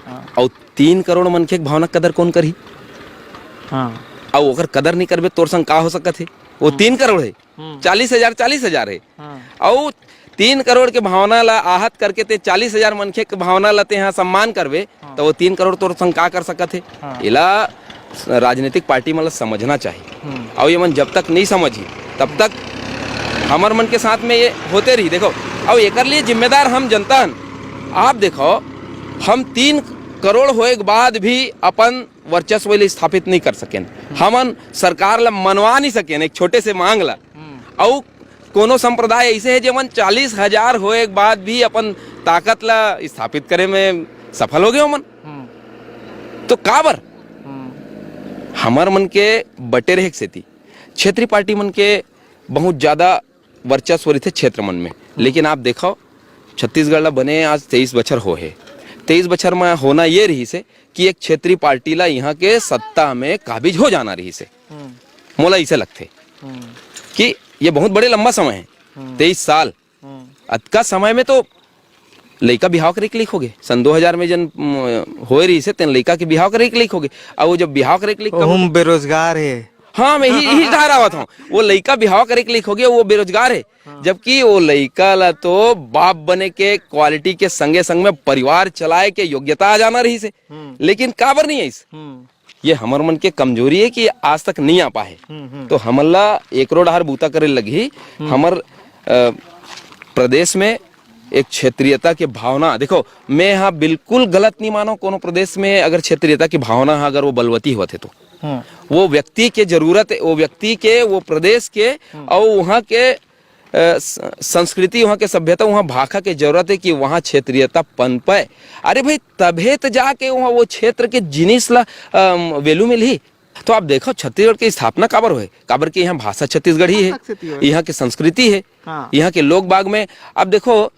हाँ। अउ तीन करोड़ मनखे के भावना के कदर कौन करही? हाँ। अउ ओकर कदर नहीं करबे, तोर संग का हो सकत हे? वो हम्म। तीन करोड़ हे, हम्म। चालीस हजार, चालीस हजार हे। हाँ। अउ तीन करोड़ के भावना ला आहत करके ते चालीस हजार मनखे के भावना ला ते यहाँ सम्मान करबे, हाँ। तो वो तीन करोड़ तोर संग का कर सकत हे? हाँ। एला राजनीतिक पार्टी मन ला समझना चाहिए। हम्म। अउ ये मन जब तक नहीं समझही, तब तक हमर मन के साथ में ये होते रही। देखो, अउ एकर लिए जिम्मेदार हम जनता हन। आप देखो, हम तीन करोड़ होए के बाद भी अपन वर्चस्व ले स्थापित नहीं कर सकेन। हम्म। हमन सरकार ला मनवा नहीं सकेन एक छोटे से मांग ला। हम्म। अउ कोनो संप्रदाय ऐसे है, जेमन चालीस हजार होए के बाद भी अपन ताकत ला स्थापित करे में सफल हो गए ओमन। हम्म। तो काबर? हम्म। हमर मन के बटे रहे के सेती क्षेत्रीय पार्टी मन के बहुत ज्यादा वर्चस्व रहिथे क्षेत्र मन में। हम्म। लेकिन आप देखो, छत्तीसगढ़ ला बने आज तेईस बछर हो हे। तेईस बछर में होना ये रहिस हे कि एक क्षेत्रीय पार्टी ला यहाँ के सत्ता में काबिज हो जाना रहिस हे। हम्म। मोला ऐसे लगथे हम्म। कि ये बहुत बड़े लंबा समय है, हम्म। तेईस साल। हम्म। अतका समय में तो लइका बिहाव करे के लइक होगे। सन दो हजार में जन, म, होए रहिस हे, तेन लइका के बिहाव करे के लइक होगे। अब वो जब बिहाव करे के लइक ओहू में बेरोजगार हे। हाँ, मैं यही, यही धारा आवत हूँ। वो लइका बिहाव करे के लइक होगे, वो बेरोजगार हे। हाँ। जबकि वो लइका ला तो बाप बने के क्वालिटी के संगे संग में परिवार चलाए के योग्यता आ जाना रहिस हे। हम्म। लेकिन काबर नहीं आइस? हम्म। ये हमर मन के कमजोरी है कि आज तक नहीं आ पाए। हम्म, हम्म। तो हमन ला एकरो डहर बूता करे लगही। हम्म। हमर, अ, प्रदेश में एक क्षेत्रीयता के भावना, देखो, मैं यहाँ बिल्कुल गलत नहीं मानो, कोनो प्रदेश में अगर क्षेत्रीयता की भावना है, अगर वो बलवती होत है तो हम्म। वो व्यक्ति के जरूरत है, वो व्यक्ति के, वो प्रदेश के हम्म। और वहाँ के अ, स-, संस्कृति, वहाँ के सभ्यता, वहाँ भाखा के जरूरत है कि वहाँ क्षेत्रीयता पनपे। अरे भाई, तभे त जाके वहाँ वो क्षेत्र के जिनिस ला, अम, value मिलही। तो आप देखो, छत्तीसगढ़ के स्थापना काबर होए? काबर कि यहाँ भाषा छत्तीसीगढ़ी है, भाषा छत्तीसगढ़ी। यहाँ के संस्कृति है, हाँ। यहाँ के लोग बाग में। अब देखो, अ,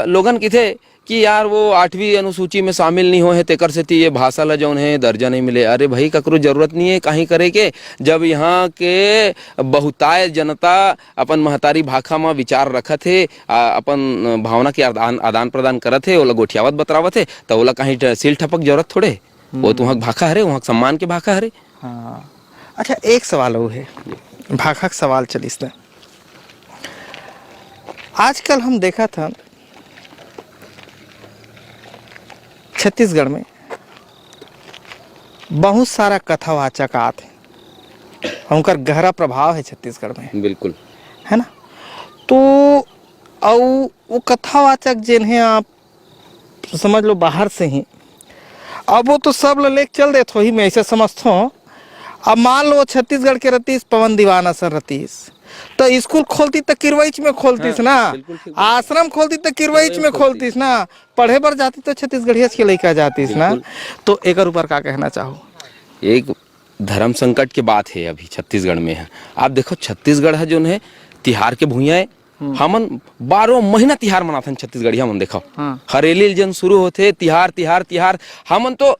लोगन किथे कि यार वो आठवीं अनुसूची में शामिल नहीं होए हे, तेकर सेती ये भाषा ला जौन है दर्जा नहीं मिले। अरे भाई, ककरो जरूरत नहीं है काहीं करे के, जब यहाँ के बहुतायत जनता अपन महतारी भाखा म विचार रखत हे, आ, अपन भावना के आदान, आदान प्रदान करत हे, ओला गोठियावत बतरावत हे, त ओला काहीं ठ-, सील ठपक जरूरत थोड़े हे। वो तो हम्म। वहाँ के भाखा हरे, वहाँ के सम्मान के भाखा हरे। हाँ। अच्छा, एक सवाल अउ हे, भाखा के सवाल चलिस न। आजकल हम देखत हन छत्तीसगढ़ में बहुत सारा कथावाचक आत हे, उनकर गहरा प्रभाव हे छत्तीसगढ़ में, बिल्कुल। है ना? तो अउ वो कथावाचक जेन हे, आप समझ लो बाहर से ही, अब वो तो सब ल लेके चल देत होही, मैं ऐसे समझथों। अब मान लो वो छत्तीसगढ़ के रतीस, पवन दीवान असन रतीस, तो स्कूल खोलती तो किरवईच में खोलतीस हाँ, ना, बिल्कुल ठीक बात। आश्रम खोलती तो किरवईच किरवई में में खोलतीस। खोलतीस ना, पढ़े बर जाती तो छत्तीसगढ़िया के लइका जातीस ना। बिल्कुल। तो एकर ऊपर का कहना चाहो? एक धर्म संकट के बात हे अभी छत्तीसगढ़ में हे। आप देखो, छत्तीसगढ़ हे जोन हे, तिहार के भुइयां हे। हम्म। हमन बारह महीना तिहार मनाथन छत्तीसगढ़िया मन। देखो, हाँ। हरेली ले जन शुरू होथे, तिहार, तिहार, तिहार। हमन तो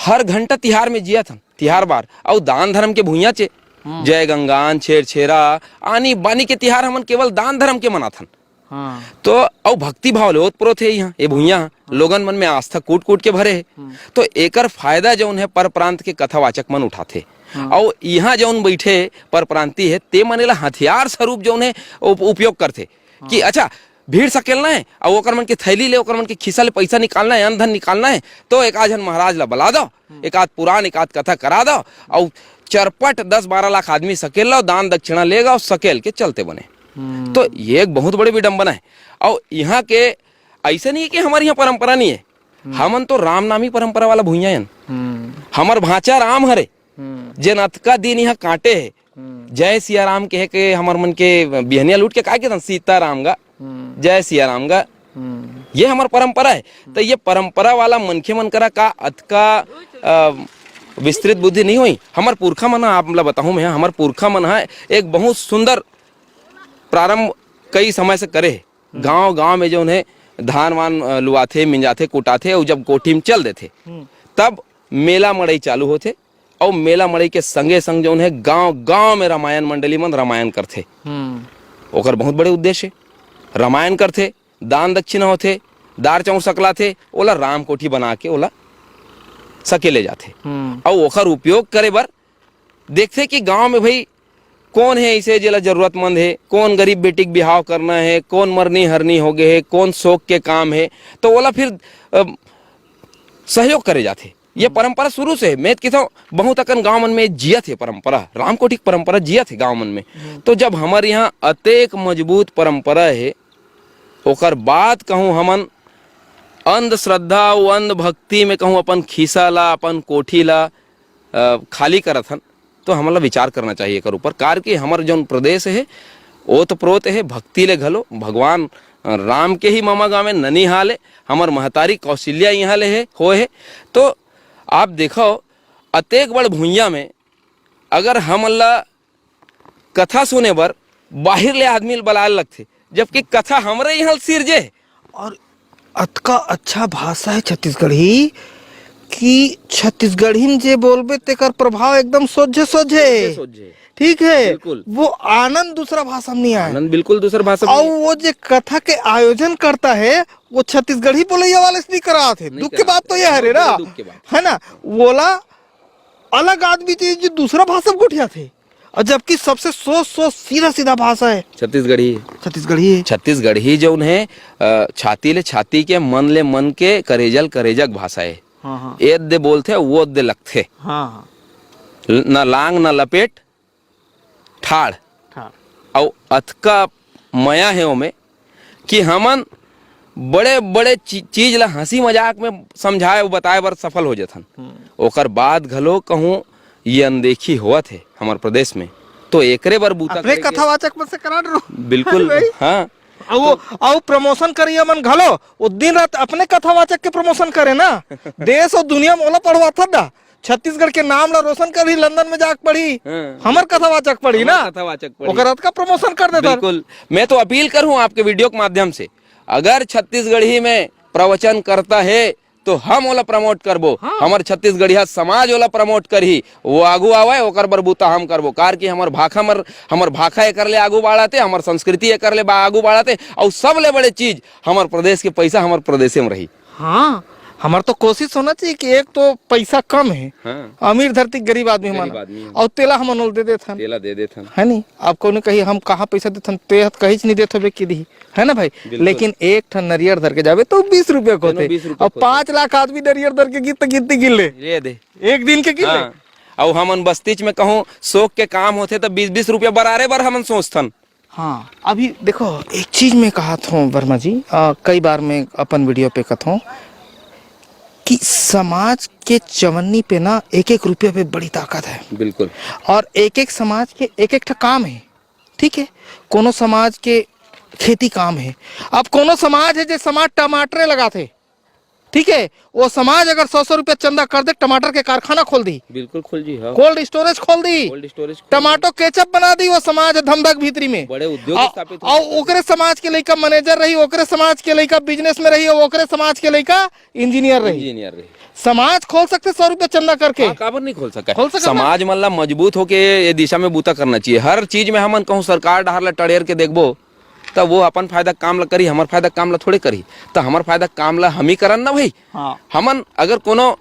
हर घंटा तिहार में जियत हन, तिहार बार। अउ दान धर्म के भुइयां चे, हम्म। जय गंगान, छेरछेरा, आनी बानी के तिहार हमन केवल दान धर्म के मनाथन। हाँ। तो अउ भक्ति भाव ले ओत प्रोत हे इहाँ, ये भुइयां लोगन मन में आस्था कूट कूट के भरे हे। हम्म। तो एकर फायदा जौन हे, पर प्रांत के कथावाचक मन उठाथे। हाँ। अउ इहाँ जौन बैठे पर प्रांति हे, ते मन एला हथियार स्वरूप जौन हे, उप-, उपयोग करथे कि हाँ। अच्छा, भीड़ सकेलना हे, अउ ओकर मन के थैली ले, ओकर मन के खिस्सा ले पैसा निकालना हे, अन्न धन निकालना हे, तो एक आध झन महाराज ला बला दो, हम्म। एक आध पुराण, एक आध कथा करा दो, अउ चरपट दस बारह लाख आदमी सकेल लो, दान दक्षिणा लेगा अउ सकेल के चलते बने। हम्म। तो ये एक बहुत बड़े विडंबना हे। अउ इहाँ के ऐसे नहीं हे कि हमर इहाँ परंपरा नहीं हे, हम्म। हमन तो रामनामी परंपरा वाला भुइयां हन। हम्म। हमर भांचा राम हरे, हम्म। जेन अतका दिन इहाँ काटे हे, हम्म। जय सिया राम कहे के हमर मन के बिहनिया लूट के का केथन, सीता राम गा, हम्म। जय सिया राम गा। हम्म। ये हमर परंपरा हे। तो ये परंपरा वाला मनखे मन करा का अतका, अ, विस्तृत बुद्धि नहीं होही? हमर पुरखा मन ह, आप ला बताहूं मैं, हमर पुरखा मन ह एक बहुत सुंदर प्रारंभ कई समय से करे हे। हम्म। गांव-गांव में जौन हे धान वान, अ, लुआथे, मिंजाथे, कुटाथे अउ जब कोठी में चल देथे, हम्म। तब मेला मड़ई चालू होथे। अउ मेला मड़ई के संगे संग जौन हे गांव-गांव में रामायण मंडली मन रामायण करथे। हम्म। ओकर बहुत बड़े उद्देश्य हे। रामायण करथे, दान दक्षिणा होथे, दार चाउर सकलाथे, ओला राम कोठी बना के ओला सकेले जाथे। हम्म। अउ ओकर उपयोग करे बर देखथे कि गांव में भाई कोन हे अइसे जेला जरूरतमंद हे, कोन गरीब बेटी के बिहाव करना हे, कोन मरनी हरनी हो गे हे, कोन शोक के काम हे, तो ओला फिर, अ, सहयोग करे जाथे। ये हम्म। परंपरा शुरू से हे। मैं तो कहिथंव, बहुत अकन गांव मन में जियत हे परंपरा, रामकोठी के परंपरा जियत हे गांव मन में। हम्म। तो जब हमर इहाँ अतेक मजबूत परंपरा हे, ओकर बाद कहूँ हमन अंधश्रद्धा अउ अंधभक्ति में कहूँ अपन खीसा ला, अपन कोठी ला, अ, खाली करत हन, तो हमन ला विचार करना चाहिए एकर ऊपर। कार कि हमर जौन प्रदेश हे, ओत प्रोत हे, भक्ति ले घलो, भगवान राम के ही ममा गाँव में ननिहाल हे, हमर महतारी कौशल्या इहाँ ले हे, होए हे। तो आप देखो, अतेक बड़ भुइयां में अगर हमन ला कथा सुने बर बाहिर ले आदमी ल बलाए ल लगथे, जबकि कथा हमरे इहाँ ल सिरजे हे। और अतका अच्छा भाषा हे छत्तीसगढ़ी कि छत्तीसगढ़ी में जे बोलबे तेकर प्रभाव एकदम सोझे सोझे। सोझे सोझे। ठीक है, बिल्कुल। वो आनंद दूसरा भाषा में नहीं आए। आनंद बिल्कुल दूसर भाषा में और नहीं। वो जे कथा के आयोजन करता है, वो छत्तीसगढ़ी बोलैया वाले से नहीं करात हे। नहीं दुख के करात बात तो हे। ये हरे ना, दुख के बात। है ना, वोला अलग आदमी चाहिए जो दूसरा भाषा में गोठियाथे, और जबकि सबसे सोझ सोझ सीधा सीधा भाषा हे छत्तीसगढ़ी। छत्तीसगढ़ी हे। छत्तीसगढ़ी जौन हे, अ, छाती ले छाती के, मन ले मन के, करेजा ले करेजा के भाषा हे। हाँ, हाँ। एद दे बोलथे, वो दे लगथे। हाँ, हाँ। ल-, न लांग न लपेट, ठाड़। ठाड़। अउ अतका मया हे ओमे कि हमन बड़े-बड़े ची-, चीज ला हंसी मजाक में समझाए अउ बताए बर सफल हो जथन। हम्म। ओकर बाद घलो कहूँ ये अनदेखी होवत हे हमर प्रदेश में, तो एकरे बर बूता अपने करे के कथावाचक मन से करा डरो। बिल्कुल, भाई। हाँ। अउ वो, तो अउ promotion करिया मन घलो, वो दिन रात अपने कथावाचक के promotion करे ना। देश अउ दुनिया में ओला पढ़वाथन ना। छत्तीसगढ़ के नाम ला रोशन करही, लंदन में जाके पढ़ही, हाँ। हमर कथावाचक पढ़ही हमर ना। कथावाचक पढ़ही। ओकर अतका promotion कर देथन। बिल्कुल। मैं तो अपील करहूँ आपके video के माध्यम से, अगर छत्तीसगढ़ी में प्रवचन करता है, तो हम ओला promote करबो। हाँ। हमर छत्तीसगढ़िया समाज ओला promote करही। वो आगू आवय, ओकर बर बूता हम करबो। कार कि हमर भाखा मर, हमर भाखा एकर ले आगू बाढ़त हे, हमर संस्कृति एकर ले बा-, आगू बाढ़त हे, अउ सबले बड़े चीज, हमर प्रदेश के पैसा हमर प्रदेशे में रही। हाँ, हमर तो कोशिश होना चाहिए कि एक तो पैसा कम है, हाँ। अमीर धरती गरीब आदमी गरीब हमारा, आदमी है। और तेला हमन ओला दे देथन। तेला दे देथन। है नहीं? अब कोनो कही हम कहाँ पैसा देथन, ते ह कहीच नहीं देत हबे कि दिही, है ना भाई? बिल्कुल। लेकिन एक ठन नरियर धर के जाबे तो बीस रुपया के तेनो होथे। बीस रुपया अब के होथे। पाँच लाख आदमी नरियर धर के गिन त गिनती गिन ले। ले दे। एक दिन के गिन ले। हाँ। अउ हमन बस्तीच में कहूँ शौक के काम होथे त बीस बीस रुपया बरारे बर हमन सोचथन। हाँ, अभी देखो, एक चीज मैं कहत हूँ वर्मा जी, अ, कई बार मैं अपन वीडियो पे कहत हूँ कि समाज के चवन्नी पे ना एक एक रुपया पे बड़ी ताकत है। बिल्कुल। और एक एक समाज के एक एक ठा काम है, ठीक है? कोनो समाज के खेती काम है। अब कोनो समाज है जे समाज टमाटरे लगाथे, ठीक है, वो समाज अगर सौ सौ रुपया चंदा कर दे, टमाटर के कारखाना खोल दी, बिल्कुल खोल जी, हाँ। कोल्ड स्टोरेज खोल दी, कोल्ड स्टोरेज खोल दी। टमाटो केचप बना दी वो समाज धमधक भीतरी में। बड़े उद्योग आ, स्थापित हो आ, सकते हैं। ओकरे समाज के लइका मैनेजर रही, ओकरे समाज के लइका बिजनेस में रही, और ओकरे समाज के लइका इंजीनियर रही। इंजीनियर रही। समाज खोल सकथे सौ रुपया चंदा करके। हाँ, काबर नहीं खोल सकय? खोल सकय ना। समाज मन ला मजबूत होके ये दिशा में बूता करना चाहिए। हर चीज में हमन कहूँ सरकार डहार ला टड़ेर के देखबो, त वो अपन फायदा काम ला करी, हमर फायदा काम ला थोड़े करी। त हमर फायदा काम ला हम ही करन ना भाई। हाँ। हमन अगर कोनो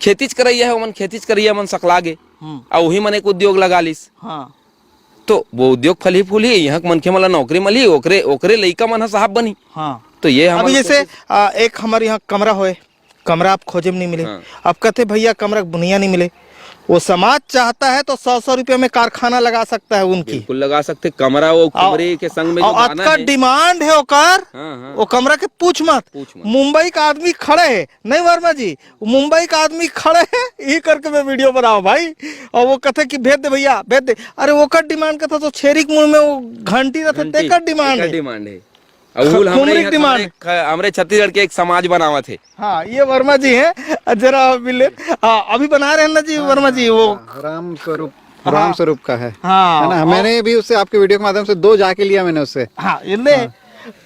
खेतीच करइया है, ओमन खेतीच करइया मन सकला गे, हम्म। अउ उही मन एक उद्योग लगा लिस, हाँ। तो वो उद्योग फलही फूलही, यहाँ के मनखे मन ला नौकरी मिलही, ओकरे, ओकरे लइका मन ह साहब बनही। हाँ। तो ये हमन अभी जैसे, कोशिश आ, एक हमर यहाँ कमरा होय, कमरा आप खोजे में नहीं मिले। हाँ। अब कहते, "भैया, कमरा के बुनिया नहीं मिले।" वो समाज चाहता है तो सौ सौ रुपया में कारखाना लगा सकता है उनकी। बिल्कुल लगा सकथे। कमरा वो और, कुमरी के संग में और जो दाना अतका है। डिमांड है ओकर, हाँ, हाँ। वो कमरा के पूछ मत। पूछ मत। मुंबई का आदमी खड़े है, नहीं वर्मा जी, मुंबई का आदमी खड़े है, ये करके मैं वीडियो बनाओ भाई। और वो कहते कि "भेज दे भैया, भेज दे।" अरे ओकर डिमांड का था तो छेरी के मुंह में वो घंटी रहते, घंटी, तेकर डिमांड तेकर है। डिमांड है। अब ख-, उल हमरे कुमरी यहाँ, डिमांड। हमरे ख-, हमरे छत्तीसगढ़ के एक समाज बनावत है। हाँ, ये वर्मा जी हैं, जरा मिले। हाँ, अभी बना रहे हैं ना जी, हाँ, वर्मा जी, वो हाँ, राम स्वरूप, हाँ। राम स्वरूप का है। हाँ, है ना? और मैंने भी उससे, आपके वीडियो के माध्यम से दो जाके लिया मैंने उससे। हाँ, ये ले। हाँ।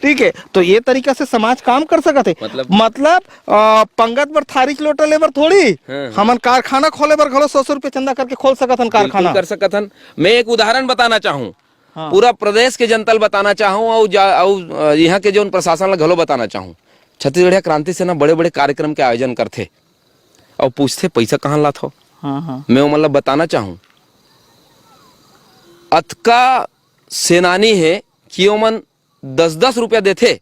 ठीक है, तो ये तरीका से समाज काम कर सकत है। मतलब? मतलब, आ, पंगत बर थारी के लोटा ले बर थोड़ी, हाँ, हाँ। हमन कारखाना खोले बर घलो सौ सौ रुपया चंदा करके खोल सकत हन बिल्कुल कारखाना। कर सकत हन। मैं एक उदाहरण बताना चाहूँ। हाँ। पूरा प्रदेश के जनता ल बताना चाहूँ, अउ जा-, अउ, अ, यहाँ के जौन प्रशासन ल घलो बताना चाहूँ, छत्तीसगढ़िया क्रांति सेना बड़े-बड़े कार्यक्रम के आयोजन करथे अउ पूछथे, "पइसा कहाँ लाथव?" हाँ, हाँ। मैं ओमन ल बताना चाहूँ, अतका सेनानी हे कि ओमन दस दस रुपया देथे,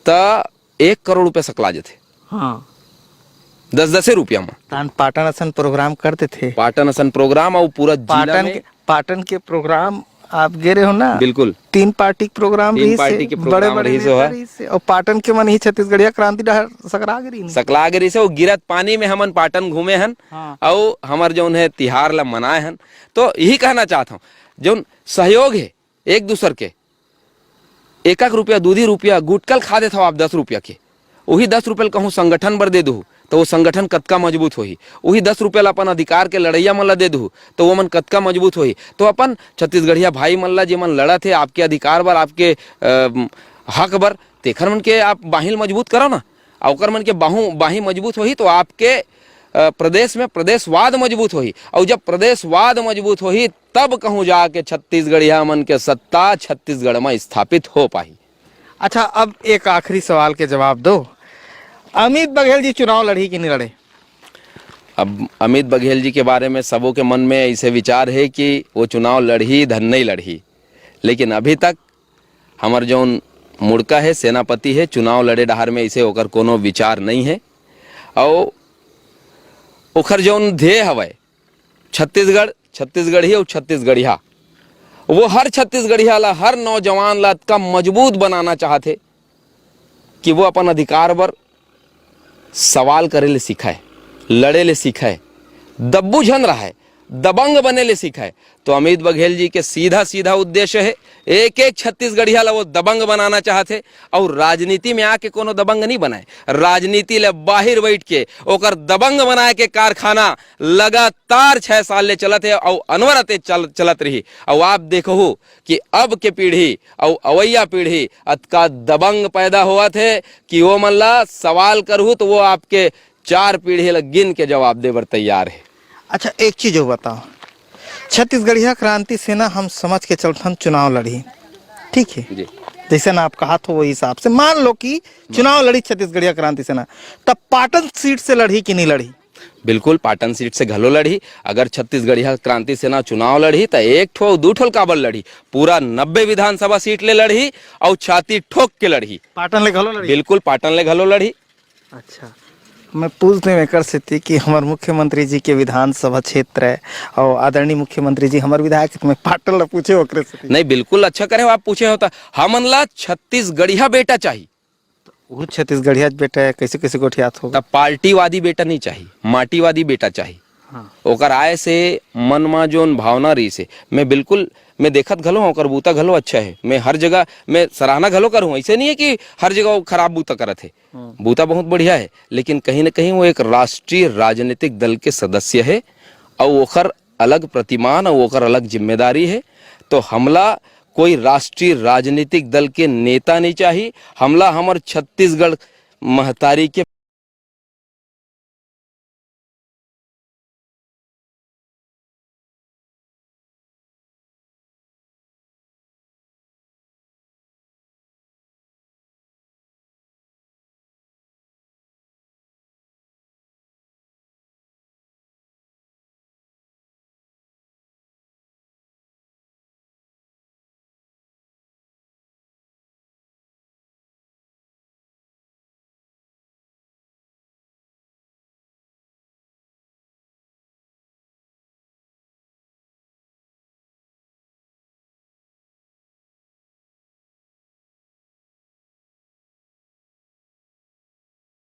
त एक करोड़ रुपया सकला जथे। हाँ। दस दसे रुपया म। तान पाटन असन प्रोग्राम कर देथे। पाटन असन प्रोग्राम अउ पूरा जिला पाटन में के, पाटन के प्रोग्राम आप गे रहे हो ना? बिल्कुल। तीन पार्टी के प्रोग्राम तीन रहिस हे, पार्टी के प्रोग्राम बड़े-बड़े रहिस नेता हे। रहिस हे। अउ पाटन के मन ही छत्तीसगढ़िया क्रांति डहर सकरा गे रहिन। सकला गे रहिस हे। अउ गिरत पानी में हमन पाटन घूमे हन। हाँ। अउ हमर जौन हे तिहार ला मनाए हन। तो यही कहना चाहत हूँ, जौन सहयोग हे एक दूसर के, एक एक रुपया, दू दू रुपया गुटकल खा देथव आप दस रुपया के, उही दस रुपया ल कहूँ संगठन बर दे दूहू, त वो संगठन कतका मजबूत होही। उही दस रुपया ल अपन अधिकार के लड़इया मन ल दे दूहू, त वो मन कतका मजबूत होही। तो अपन छत्तीसगढ़िया भाई मन ल, जेमन लड़त हे आपके अधिकार बर, आपके, अ, हक बर, तेखर मन के आप बाहिं ल मजबूत करव ना, अउ ओकर मन के बाहू, बाहिं मजबूत होही, तो आपके, अ, प्रदेश में प्रदेशवाद मजबूत होही। अउ जब प्रदेशवाद मजबूत होही, तब कहूँ जाके छत्तीसगढ़िया मन के सत्ता छत्तीसगढ़ म स्थापित हो पाही। अच्छा, अब एक आखिरी सवाल के जवाब दो, अमित बघेल जी चुनाव लड़ही कि नहीं लड़े? अब अमित बघेल जी के बारे में सबो के मन में ऐसे विचार हे कि वो चुनाव लड़ही धन नहीं लड़ही, लेकिन अभी तक हमर जौन मुड़का हे, सेनापति हे, चुनाव लड़े डहार में ऐसे ओकर कोनो विचार नहीं हे। अउ ओखर जौन ध्येय हवय, छत्तीसगढ़, छत्तीसगढ़ी अउ छत्तीसगढ़िया, वो हर छत्तीसगढ़िया ला, हर नौजवान ला अतका मजबूत बनाना चाहत हे कि वो अपन अधिकार बर सवाल करे ले सीखय, लड़े ले सीखय, दब्बू झन रहय, दबंग बने ले सीखय। तो अमित बघेल जी के सीधा-सीधा उद्देश्य हे, एक-एक छत्तीसगढ़िया ला वो दबंग बनाना चाहत हे। अउ राजनीति में आके कोनो दबंग नहीं बनाय, राजनीति ले बाहिर बैठ के ओकर दबंग बनाय के कारखाना लगातार छह साल ले चलत हे अउ अनवरत चल-, चलत रही। अउ आप देखहू कि अब के पीढ़ी अउ अवइया पीढ़ी अतका दबंग पैदा होवत हे कि वो मन ला सवाल करहू तो वो आपके चार पीढ़ी ला गिन के जवाब दे बर तैयार हे। अच्छा, एक चीज अउ बताओ, छत्तीसगढ़िया क्रांति सेना हम समझ के चलथन चुनाव लड़ही, ठीक है? जी। जैसे ना आप कहा थो, वो हिसाब से मान लो कि चुनाव लड़ी छत्तीसगढ़िया क्रांति सेना, तब पाटन सीट से लड़ही कि नहीं लड़ही? बिल्कुल, पाटन सीट से घलो लड़ही। अगर छत्तीसगढ़िया क्रांति सेना चुनाव लड़ही, त एक ठो, दू ठो काबर लड़ही, पूरा नब्बे विधानसभा सीट ले लड़ही, अउ छाती ठोक के लड़ही। पाटन ले घलो लड़ही? बिल्कुल, पाटन ले घलो लड़ही। अच्छा, मैं पूछ देंव एकर सेती कि हमर मुख्यमंत्री जी के विधानसभा क्षेत्र है और आदरणीय मुख्यमंत्री जी हमर विधायक, तो मैं पाटन ला पूछे ओकरे सेती। नहीं, बिल्कुल अच्छा करे हो आप पूछे हो, त हमन ला छत्तीसगढ़िया बेटा चाही। वो छत्तीसगढ़िया बेटा है, कैसे कैसे गोठियात होगा? तब पार्टीवादी बेटा नहीं चाही, माटीवादी बेटा चाही। हाँ। ओकर आय से मन मा जोन भावना रहिस हे, मैं बिल्कुल, मैं देखत घलो हूँ, ओकर बूता घलो अच्छा है। मैं हर जगह मैं सराहना घलो करूँ, ऐसे नहीं है कि हर जगह वो खराब बूता करत है। हम्म। बूता बहुत बढ़िया है, लेकिन कहीं ना कहीं वो एक राष्ट्रीय राजनीतिक दल के सदस्य है, अउ ओकर अलग प्रतिमान अउ ओकर अलग जिम्मेदारी है। तो हमला कोई राष्ट्रीय राजनीतिक दल के नेता नहीं चाही, हमला हमर छत्तीसगढ़ महतारी के